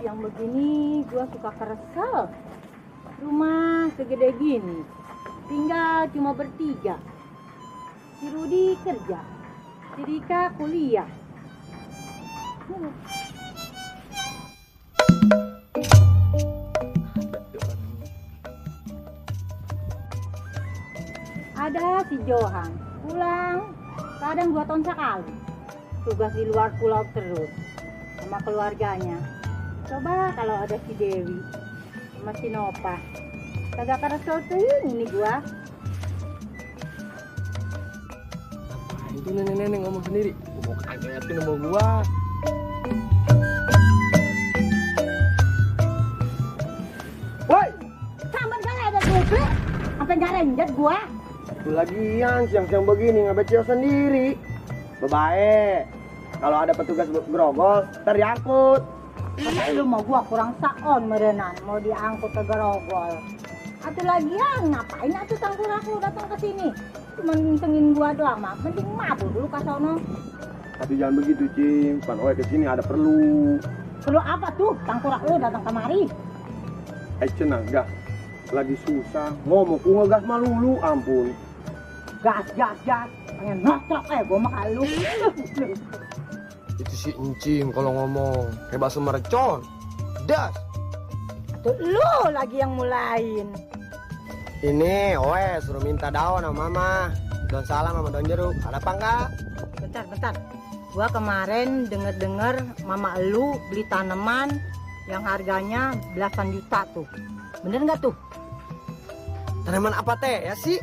siang begini gua suka keresel. Rumah segede gini, tinggal cuma bertiga. Si Rudi kerja, si Rika kuliah. Ada si Johan, pulang kadang 2 tahun sekali. Tugas di luar pulau terus sama keluarganya. Coba kalau ada si Dewi sama si Nopa, kagak keresel tuh ini gua. Itu nenek-nenek ngomong sendiri. Gua mau kaget tuh nama gua. Woi, sampean kali ada duple, sampai nggak renjet gua. Itu lagian siang-siang begini ngabecil sendiri. Baik. Kalau ada petugas grogol, ntar diangkut. Masa lu mau gua kurang saon merenan, mau diangkut ke gerogol. Atuh lagian ngapain atuh tangkurak lu datang ke sini? Cuma ngitungin gua doang mah, mending mabuk dulu ka sono. Tapi jangan begitu, Cing. Pan oe kesini ada perlu. Perlu apa tuh tangkurak lu datang kemari? Cenah, gas. Lagi susah. Ngomong ku ngegas malulu, ampun. Gas, pengen notrok gua mah lu. Itu si Encim kalau ngomong kayak bakso mercon. Das. Atuh lu lagi yang mulain. Ini, oe suruh minta daun sama mama. Daun salam sama daun jeruk. Ada apa enggak? Bentar. Gua kemarin denger mama lu beli tanaman yang harganya belasan juta tuh. Bener nggak tuh? Tanaman apa teh ya sih?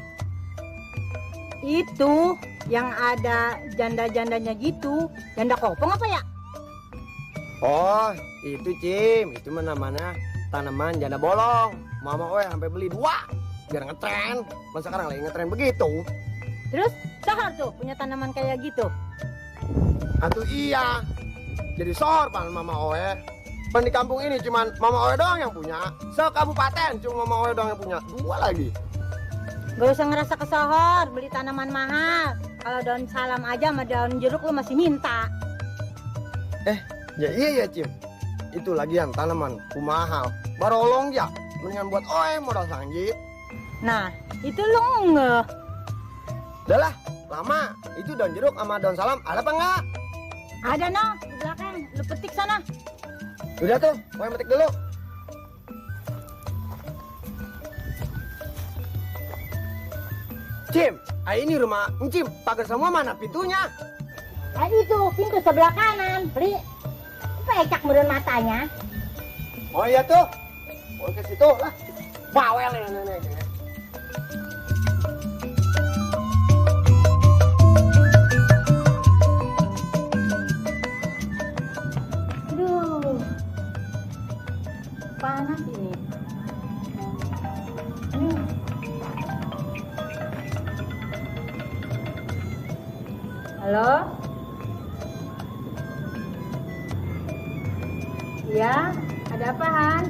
Itu yang ada janda-jandanya gitu. Janda kopong apa ya? Oh, itu Cim. Itu mah namanya tanaman janda bolong. Mama oe sampai beli 2 biar ngetren. Masa sekarang lagi ngetren begitu. Terus sahar tuh punya tanaman kayak gitu. Atuh iya. Jadi sor pan mama oe. Pan di kampung ini cuman mama oe doang yang punya. Se-kabupaten cuma mama oe doang yang punya. 2 lagi. Gak usah ngerasa kesohor beli tanaman mahal. Kalau daun salam aja sama daun jeruk lu masih minta. Ya iya Cim. Itu lagian tanaman ku mahal. Barolong ya. Mendingan buat oe modal sanggit. Nah, itu lu ngeh. Udah lah, lama. Itu daun jeruk sama daun salam ada apa enggak? Ada no, di belakang. Lu petik sana. Udah tuh, oe metik dulu. Cim, ini rumah Encim. Pagar semua mana pintunya? Itu pintu sebelah kanan. Beli pecak meren matanya. Oh iya tuh. Oh ke situ lah. Bawel ya nenek. Aduh. Panas ini. Halo? Ya, ada apa Han?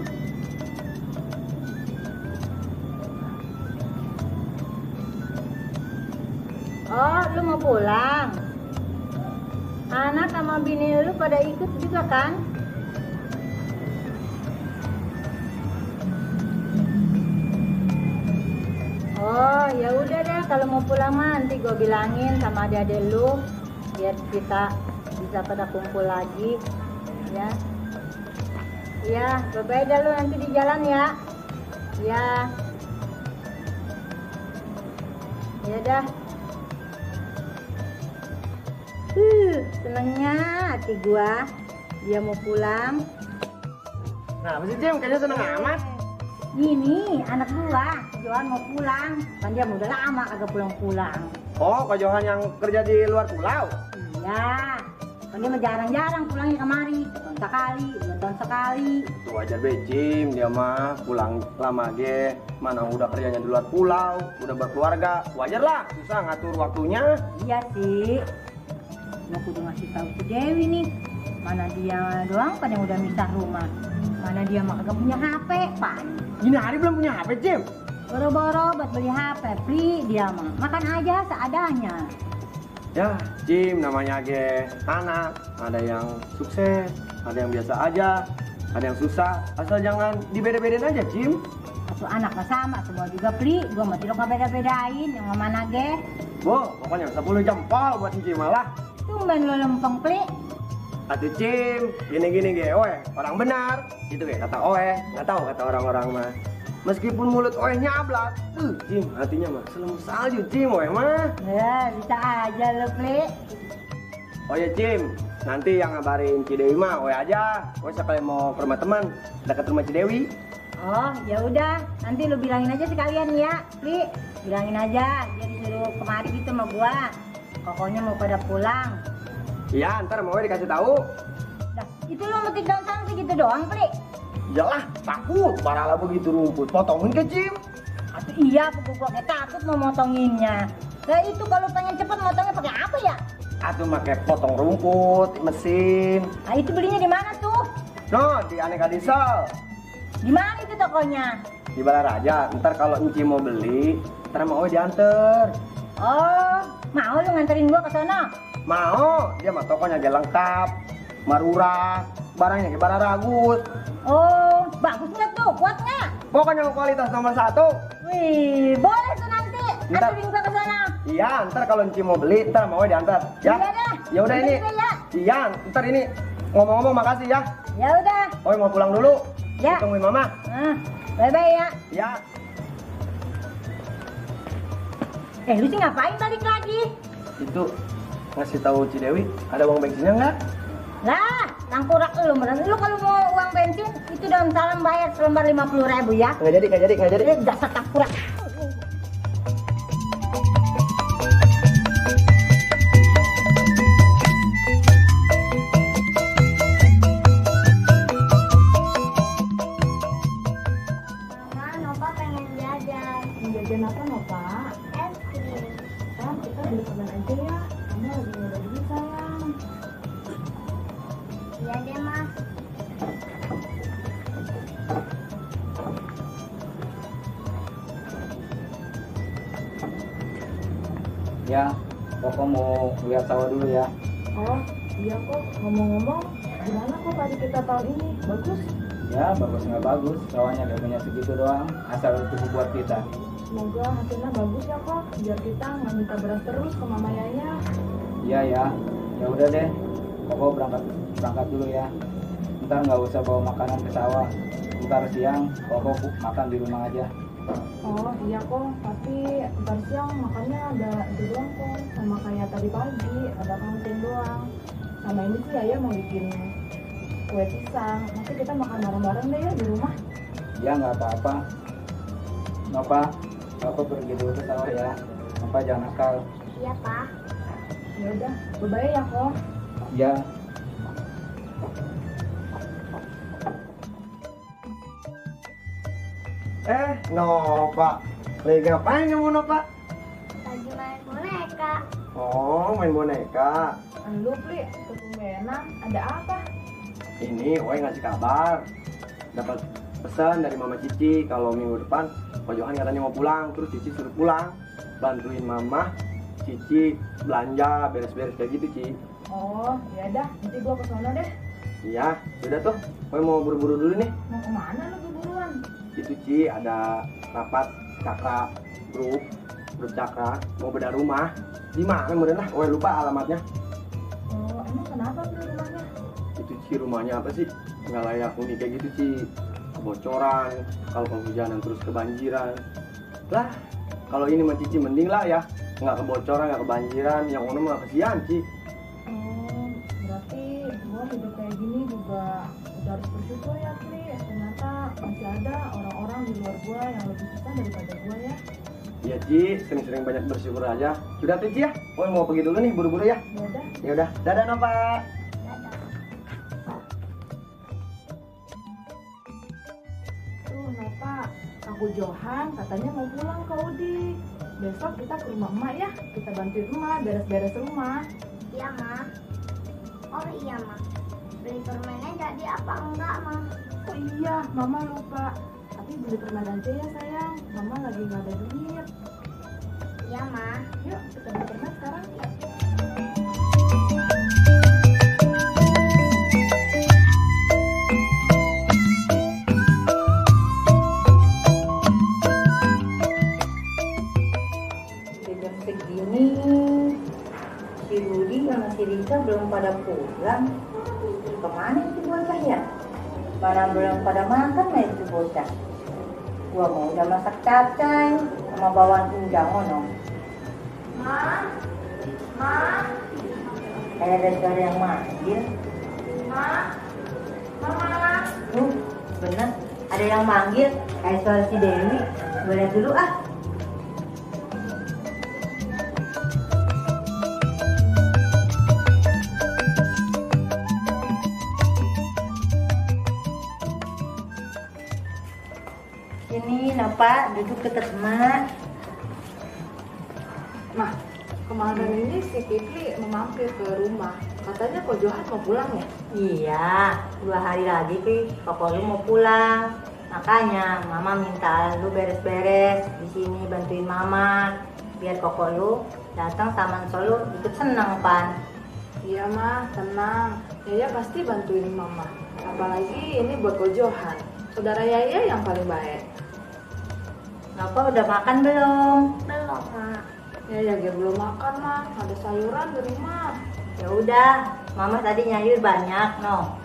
Oh, lu mau pulang? Anak sama bini lu pada ikut juga kan? Oh, ya udah deh kalau mau pulang mah nanti gue bilangin sama adik-adik lu biar kita bisa pada kumpul lagi ya. Iya, bye-bye dah lu nanti di jalan ya. Iya. Ya dah. Senengnya hati gua dia mau pulang. Nah, masih Cim, kayaknya seneng amat. Gini, anak gua, Johan mau pulang. Kan dia udah lama kagak pulang-pulang. Oh, Kak Johan yang kerja di luar pulau? Iya. Kan dia mah jarang-jarang pulangnya kemari. Setahun sekali, 2 tahun sekali. Itu wajar be Cim, dia mah pulang lama ge. Mana udah kerjanya di luar pulau, udah berkeluarga. Wajar lah, susah ngatur waktunya. Iya sih. Mau kudu ngasih tahu si Dewi nih. Mana dia doang kan yang udah misah rumah. Mana dia mah kagak punya HP, Pak. Gini hari belum punya HP, Cim? Boro-boro buat beli HP, beli dia mah. Makan aja seadanya. Ya, Cim namanya ge anak. Ada yang sukses, ada yang biasa aja. Ada yang susah, asal jangan dibeda-bedain aja, Cim. Satu anak mah sama, semua juga Pli. Gua mah tidak beda-bedain, yang mana ge. Bu, pokoknya 10 jempol buat Cim malah. Tumben lo lempeng Pli. Atuh Cim, gini-gini ge, oe, orang benar. Itu ge kata oe, nggak tahu kata orang-orang mah. Meskipun mulut oe nyablak, Cim, hatinya mah selembut salju, Cim, oe mah. Ya, bisa aja lo Pli. Oh ya Cim, nanti yang ngabarin Cidewi mah oe aja. Oe sekalian mau ke rumah teman, dekat rumah Cidewi. Oh, ya udah, nanti lu bilangin aja sekalian ya, Pli. Bilangin aja, dia disuruh kemari gitu sama gua. Pokoknya mau pada pulang. Iya, ntar mau dikasih tahu. Dah, itu lu metik daun salam segitu doang, Pli. Iyalah, takut parahlah begitu rumput. Potongin ke Cim. Atuh iya, gua takut mau motonginnya. Nah itu kalau pengen cepet motongnya pakai apa ya? Atuh pakai potong rumput, mesin. Nah itu belinya di mana tuh? No, di Aneka Diesel. Di mana itu tokonya? Di Balaraja. Ntar kalau Enci mau beli, ntar mau dianter. Oh, mau lu nganterin gua ke sana? Mau, dia mah tokonya gak lengkap. Marura, barangnya kayak barang ragus. Oh, bagus nggak tuh? Kuat nggak? Pokoknya kualitas nomor 1. Wih, boleh tuh nanti. Ntar. Anterin gua ke sana. Iya, ntar kalau Enci mau beli, ntar mau diantar. Ya. Iya dah. Ya udah ini. Anterin gua ya. Iya, ntar ini ngomong-ngomong makasih ya. Ya udah. Oh, mau pulang dulu. Ya. Tungguin mama. Nah, bye-bye ya. Ya. Lu sih ngapain balik lagi? Itu ngasih tahu Cidewi ada uang bensinnya nggak? Lah, tangkurak lu bener. Lu kalau mau uang bensin, itu daun salam bayar selembar 50.000 ya. Nggak jadi. Dasar tangkurak. Mama, Nova pengen jajan. Jajan apa Nova? Es krim. Kan kita beli permen aja ya. Kamu lagi nggak ada duit sayang. Iya deh, Ma. Ya, Koko mau lihat sawah dulu ya. Oh iya kok. Ngomong-ngomong, gimana kok padi kita tahun ini? Bagus. Ya, bagus nggak bagus, sawahnya punya segitu doang, asal cukup buat kita. Semoga hasilnya bagus ya kok. Biar kita nggak minta beras terus ke mama Yaya. Iya ya, ya udah deh, Koko berangkat dulu ya. Ntar nggak usah bawa makanan ke sawah. Ntar siang, Koko makan di rumah aja. Oh iya kok. Tapi ntar siang makannya ada itu doang kok. Sama kayak tadi pagi ada kantin doang. Sama ini sih Yaya mau bikin kue pisang. Nanti kita makan bareng-bareng deh ya di rumah. Ya nggak apa-apa. Nova, Koko pergi dulu ke sawah ya. Nova jangan nakal. Iya, Pak. Ya udah, bye ya kok. Ya. Nova. Lagi ngapain kamu Nova? Lagi main boneka. Oh, main boneka. Lu Pli, ketumbenan, ada apa? Ini Oe ngasih kabar. Dapat pesan dari Mama Cici kalau minggu depan Pak Johan katanya mau pulang, terus Cici suruh pulang bantuin Mama Cici belanja beres-beres kayak gitu Ci. Oh, ya dah, nanti gua ke sana deh. Iya, udah tuh. Oe mau buru-buru dulu nih. Mau kemana lu buruan? Itu Ci ada rapat cakra grup cakra mau bedah rumah. Di mana kemudian lah? Oe lupa alamatnya. Oh, emang kenapa Pli rumahnya? Itu Ci rumahnya apa sih? Nggak layak huni kayak gitu Ci. Kebocoran, kalau penghujanan terus kebanjiran. Lah, kalau ini mah Cici mending lah ya. Nggak kebocoran, nggak kebanjiran. Yang ono mah kesian Ci. Oh, berarti gua hidup kayak gini juga udah harus bersyukur ya Pli. Ternyata masih ada orang-orang di luar gua yang lebih susah daripada gua ya. Iya Ci, sering-sering banyak bersyukur aja. Sudah tuh Ci ya. Oe mau pergi dulu nih buru-buru ya. Ya udah. Ya udah, dadah Nova. Tuh, Nova, aku Johan katanya mau pulang ke Udi. Besok kita ke rumah emak ya. Kita bantuin emak beres-beres rumah. Iya, Ma. Oh iya, Ma. Beli permennya jadi apa enggak, Ma? Oh iya, Mama lupa. Tapi beli permen aja ya sayang. Mama lagi nggak ada duit. Iya, Ma. Yuk, kita beli permen sekarang. si Rudi sama si Rika belum pada pulang. Kemana itu bocah ya? Mana belum pada makan ya itu bocah. Gua mau udah masak capcay sama bawang udang ono. Ma, Kayak ada suara yang manggil. Mama. Bener, ada yang manggil kayak suara si Dewi. Gue lihat dulu ah. Sini, Napa, duduk deket emak. Mah, kemarin ini si Fikri memampir ke rumah. Katanya Ko Johan mau pulang ya? Iya, 2 hari lagi koko lu mau pulang. Makanya mama minta lu beres-beres di sini bantuin mama biar koko lu datang sama lu ikut seneng Pan. Iya mah, tenang. Yaya pasti bantuin mama. Apalagi ini buat Ko Johan, saudara Yaya yang paling baik. Napa udah makan belum? Belum, Ma. Yaya dia belum makan mah, ada sayuran di rumah. Ya udah, mama tadi nyayur banyak no.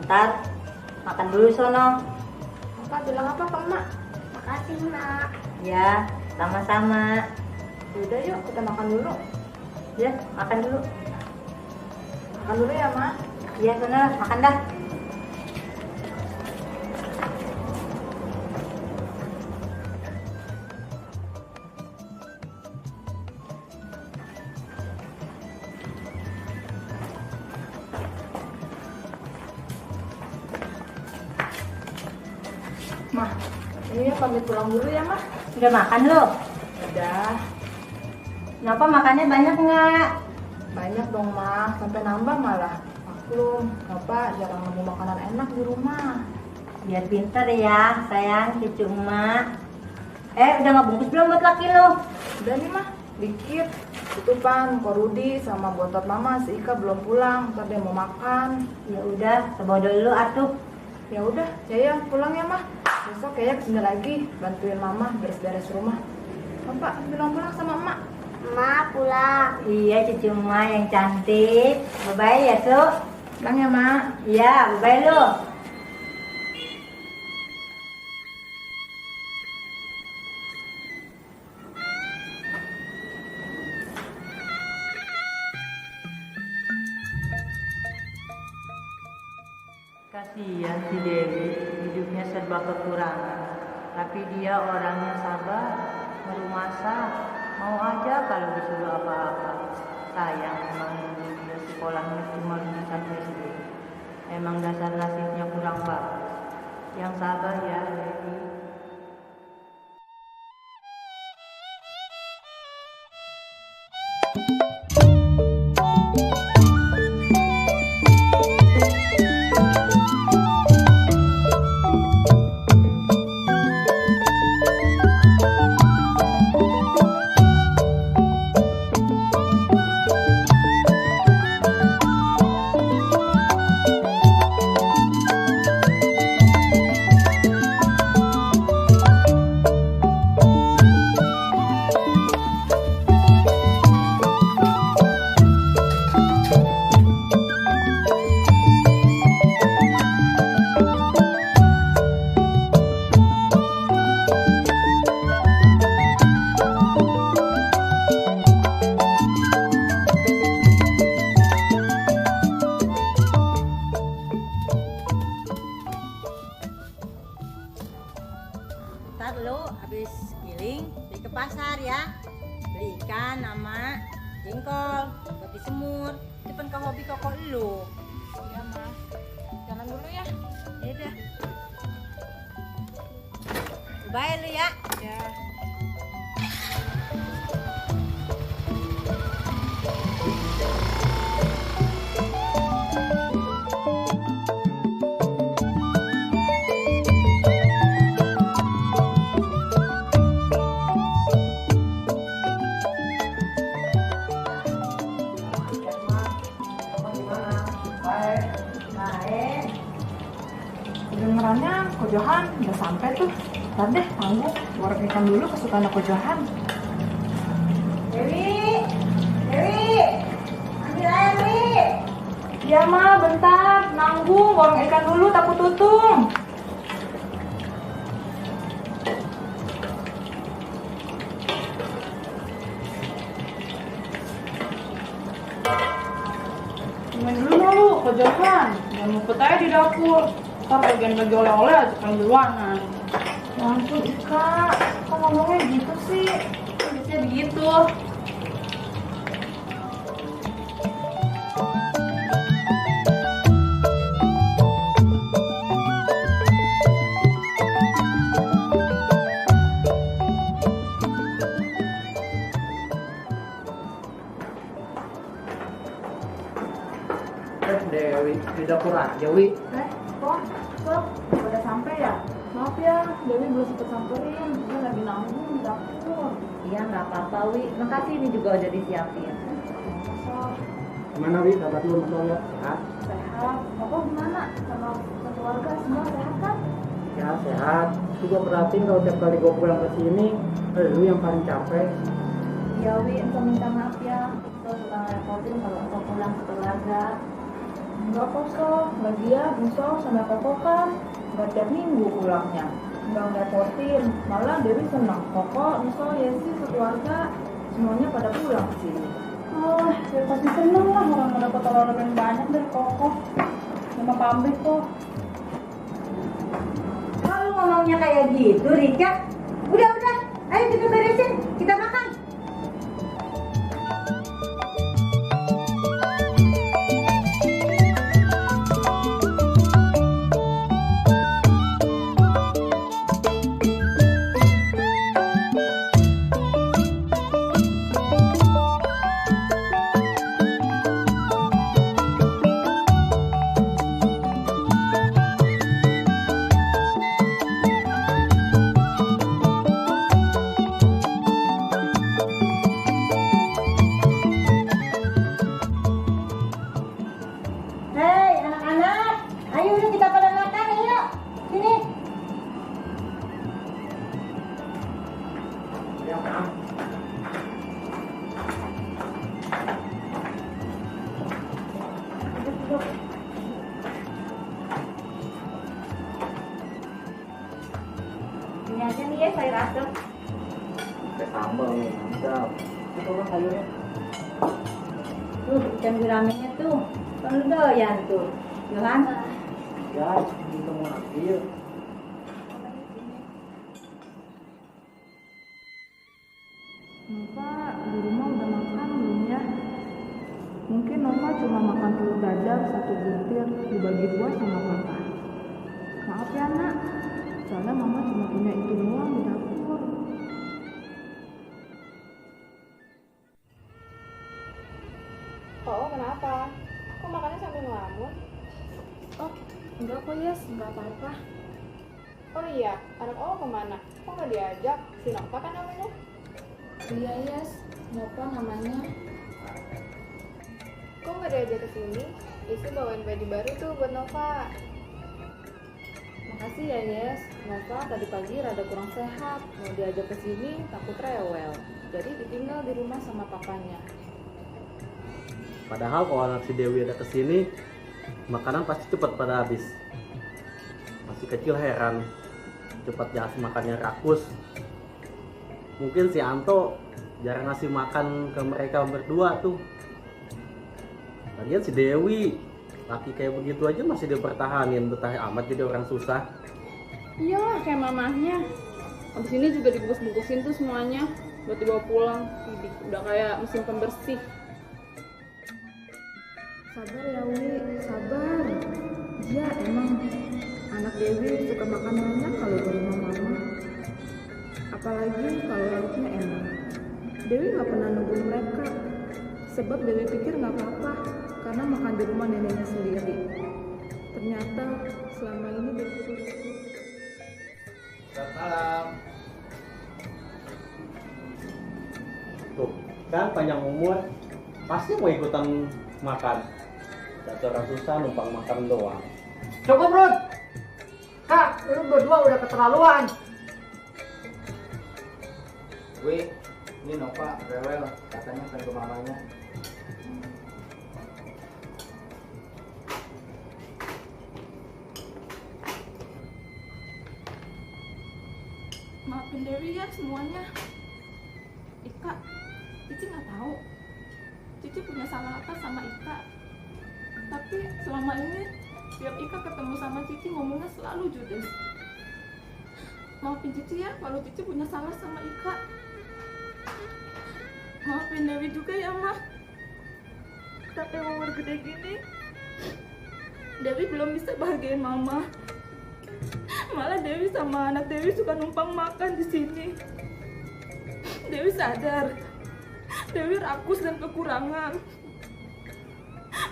Ntar makan dulu sono. Apa bilang apa ke emak? Makasih, Mak. Ya, sama-sama. Yaudah yuk kita makan dulu. Ya, makan dulu. Makan dulu ya Ma. Iya, sono makan dah. Mah, ini ya pamit pulang dulu ya Mah. Udah makan lu? Udah. Kenapa makannya banyak nggak? Banyak dong Mah, sampai nambah malah. Maklum, Bapak jarang nemu makanan enak di rumah. Biar pinter ya, sayang, cucu emak. Udah nggak bungkus belum buat laki lu? Udah nih Mah, dikit. Itu Pan, Ko Rudi sama bontot Mama si Ika belum pulang, ntar dia mau makan. Ya udah, sebodoh dulu atuh. Ya udah, Yaya pulang ya Mah. Besok Yaya kesini lagi bantuin Mama beres-beres rumah. Bapak bilang pulang sama Emak. Ma, pulang. Iya, cucu emak yang cantik. Bye-bye ya, Su. Pulang ya Mak. Iya, bye-bye lu. Kasihan si Dewi, hidupnya serba kekurangan. Tapi dia orangnya sabar, merumasa, mau aja kalau disuruh apa-apa. Sayang emang dia sekolahnya cuma lulusan SD. Emang dasar nasibnya kurang bagus. Yang sabar ya, Dewi. Ntar lu habis giling beli ke pasar ya, beli ikan sama jengkol buat disemur. Itu kan ke hobi koko lu. Iya Mah. Jalan dulu ya. Ya udah, bye lu ya. Ya. Baik. Kedengerannya Ko Johan udah sampai tuh. Ntar deh, tunggu. Goreng ikan dulu kesukaan Ko Johan. Dewi, Dewi. Tanggung, goreng ikan dulu, takut tutung. Main dulu dulu, kejauhan. Jangan ngumpet aja di dapur. Ntar bagian bagi oleh-oleh aja kan duluanan. Ya ampun Ika, kok ngomongnya gitu sih? Biasanya begitu. Dewi, di dapur aja, Wi. Kok? Udah sampai ya? Maaf ya, Dewi belum sempet samperin. Dia lagi nanggung di dapur. Iya nggak apa-apa Wi, makasih ini juga udah disiapin. Sok. Gimana, Wi? Dapat lu motornya? Sehat? Sehat. Koko gimana? Sama keluarga semua sehat kan? Ya, sehat. Juga perhatiin kalau tiap kali gue pulang ke sini, lu yang paling capek. Iya Wi, engkau minta maaf ya. Engkau suka ngerepotin kalau engkau pulang ke keluarga. Enggak kok, Sok. Lagian Insol sama Koko kan nggak tiap minggu pulangnya. Nggak ngerepotin. Malah Dewi senang. Koko, Insol, Yesi, sekeluarga semuanya pada pulang ke sini. Oh, ya pasti seneng lah orang mendapat oleh-oleh yang banyak dari Koko. Sama pamrih kok. Kalau ngomongnya kayak gitu Rika, udah, ayo kita beresin, kita makan. Hei anak-anak, ayo udah kita pada makan yuk. Sini. Ya, Kang. Ini aja nih ya sayur asem. Kayak sambal nih, mantap. Itu kan sayurnya. Tuh ikan guramennya tuh, kan lu doyan tuh. Johan, Ya, itu mau ambil. Nova di rumah udah makan belum ya? Mungkin Nova cuma makan telur dadar 1 butir dibagi 2 sama papa. Maaf ya nak, soalnya mama cuma punya itu doang di dapur. Oh, kenapa? Kok makannya sambil ngelamun? Oh, enggak kok Yes, enggak apa-apa. Oh iya, anak oh kemana? Kok nggak diajak? Si Nova kan namanya? Iya Yes, Nova namanya. Kok nggak diajak ke sini? Isi bawain baju baru tuh buat Nova. Makasih ya Yes, Nova tadi pagi rada kurang sehat. Mau diajak ke sini takut rewel. Jadi ditinggal di rumah sama papanya. Padahal kalau anak si Dewi ada kesini, makanan pasti cepat pada habis. Masih kecil heran, cepat jas makannya rakus. Mungkin si Anto jarang ngasih makan ke mereka berdua tuh. Lagian si Dewi, laki kayak begitu aja masih dipertahanin, betah amat jadi orang susah. Iyalah kayak mamahnya. Abis ini juga dibungkus-bungkusin tuh semuanya buat dibawa pulang. Widih, udah kayak mesin pembersih. Sabar ya Wi, sabar. Iya emang anak Dewi suka makan banyak kalau di rumah mama. Apalagi kalau lauknya enak. Dewi nggak pernah nungguin mereka. Sebab Dewi pikir nggak apa-apa karena makan di rumah neneknya sendiri. Ternyata selama ini Dewi Selamat malam. Tuh, kan panjang umur, pasti mau ikutan makan. Dasar orang susah numpang makan doang. Cukup, Rud. Kak, lu berdua udah keterlaluan. Wih, ini Nova rewel, katanya pengen ke mamanya. Maafin Dewi ya semuanya. Ika, Cici nggak tahu Cici punya salah apa sama Ika. Tapi selama ini tiap Ika ketemu sama Cici ngomongnya selalu judes. Maafin Cici ya kalau Cici punya salah sama Ika. Maafin Dewi juga ya, Ma. Tapi umur gede gini, Dewi belum bisa bahagiain Mama. Malah Dewi sama anak Dewi suka numpang makan di sini. Dewi sadar, Dewi rakus dan kekurangan.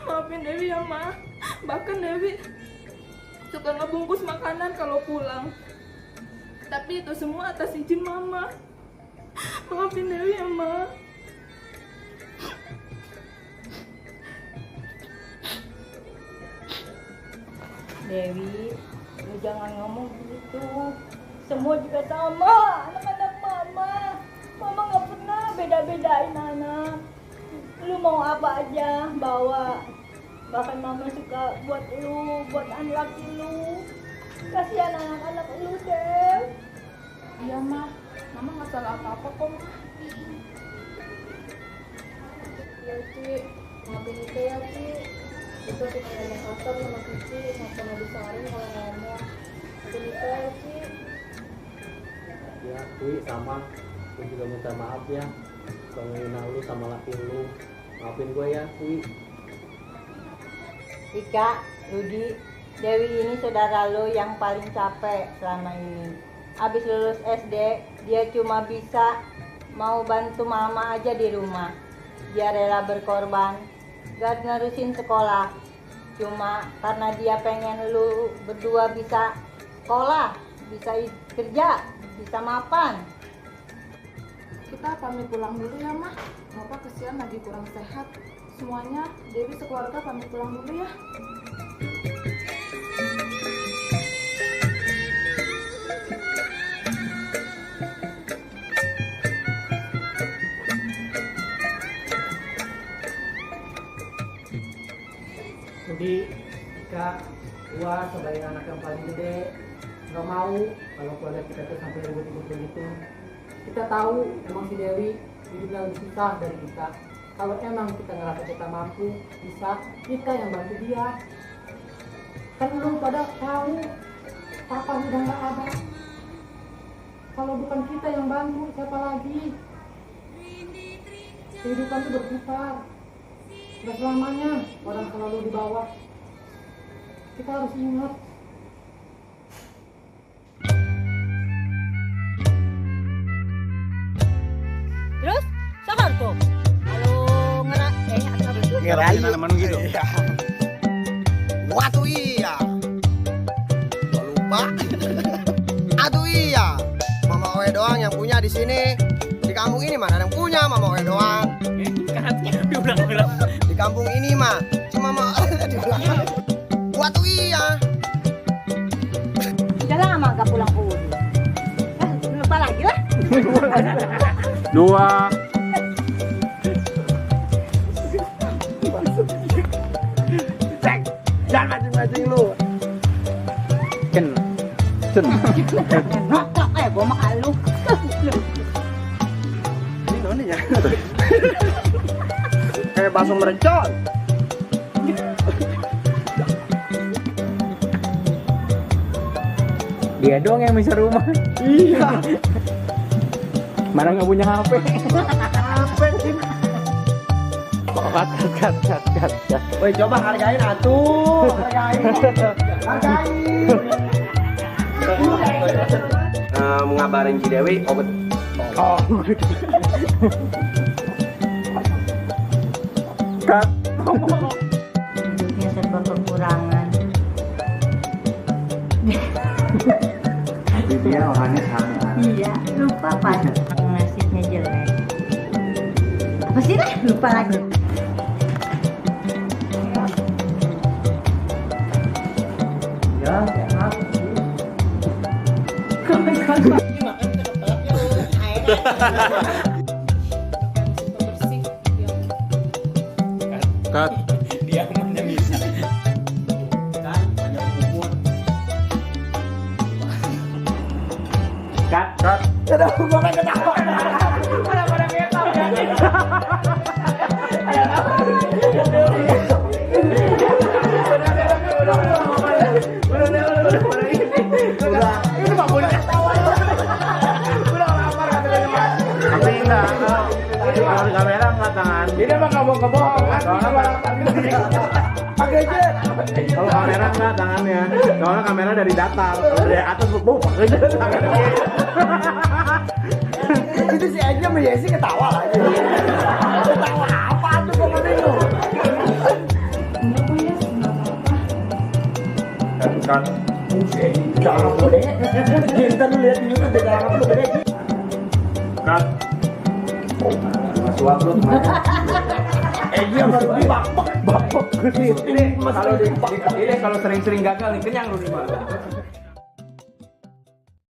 Maafin Dewi ya, Ma. Bahkan Dewi suka ngebungkus makanan kalau pulang. Tapi itu semua atas izin Mama. Maafin Dewi ya, Ma. Dewi, lu jangan ngomong gitu. Semua juga sama, anak-anak Mama. Mama nggak pernah beda-bedain anak. Lu mau apa aja bawa. Bahkan Mama suka buat lu, buat anak laki lu. Kasihan anak-anak lu, Dev. Iya, Ma. Mama nggak salah apa-apa kok, Ma. Ya Ci, maafin Ika ya Ci. Ika suka ngomong kasar sama Cici, nggak pernah disaring kalau ngomong. Maafin Ika ya Ci. Ya Wi, sama. Gue juga minta maaf ya kalau ngehina lu sama laki lu. Maafin gue ya Wi. Ika, Rudi, Dewi ini saudara lo yang paling capek selama ini. Abis lulus SD, dia cuma bisa mau bantu Mama aja di rumah. Dia rela berkorban, gak nerusin sekolah. Cuma karena dia pengen lu berdua bisa sekolah, bisa kerja, bisa mapan. Kita pamit pulang dulu ya, Ma. Bapak kesian lagi kurang sehat. Semuanya, Dewi sekeluarga pamit pulang dulu ya. Jadi Kak, gua sebagai anak yang paling gede nggak mau kalau keluarga kita tuh sampai ribut-ribut begitu. Kita tahu emang si Dewi hidupnya lebih susah dari kita. Kalau emang kita ngerasa kita mampu, bisa, kita yang bantu dia. Kan belum pada tahu papa udah nggak ada. Kalau bukan kita yang bantu, siapa lagi? Kehidupan itu berputar. Gak selamanya orang selalu di bawah. Kita harus ingat. Terus, sakar tuh. Kalau ngerayu teman gitu. Iya. Waduh iya. Gak lupa. Aduh iya. Mama Oe doang yang punya di sini. Di kampung ini mana yang punya Mama Oe doang. Diulang-ulang. Di kampung ini mah cuma Mama Oe diulang. Waduh iya. Udah lama gak pulang ke Wudi. Lupa lagi lah. 2 Jangan mancing-mancing lu. Ken Nokok gua makan lu. Ini noni ya. Kayak bakso merencong. dia doang yang bisa rumah. Iya. Mana nggak punya HP. Kat. Woi coba hargain atuh, hargain. Mengabarin si Dewi, oh betul. Kat. Hidupnya serba kekurangan. Dia orangnya sama. Iya, lupa Pak. Nasibnya jelek. Apa sih dah? Lupa lagi. Ya, sehat. Bersih. Kat. Dia kemana bisa. Kan banyak umur. Kat. Kenapa gua pengen ketawa? Pada ngetok ya. Ini mah boleh ketawa. Udah lapar katanya. Tapi enggak, kalau di kamera enggak tangan. Ini mah nggak bohong kan? Pakai aja. Kalau kamera enggak tangannya. Soalnya kamera dari datar, dari atas pakai aja tangannya. Itu si Enya sama Yesi ketawa lagi. Ketawa apa tuh kok bingung? Enggak kok ya, enggak apa-apa. Kan Jangan boleh. Kita lu lihat di YouTube deh jangan boleh. kan Suap lu gimana? Iya baru bapak. Ini kalau sering-sering gagal nih kenyang lu nih, Pak.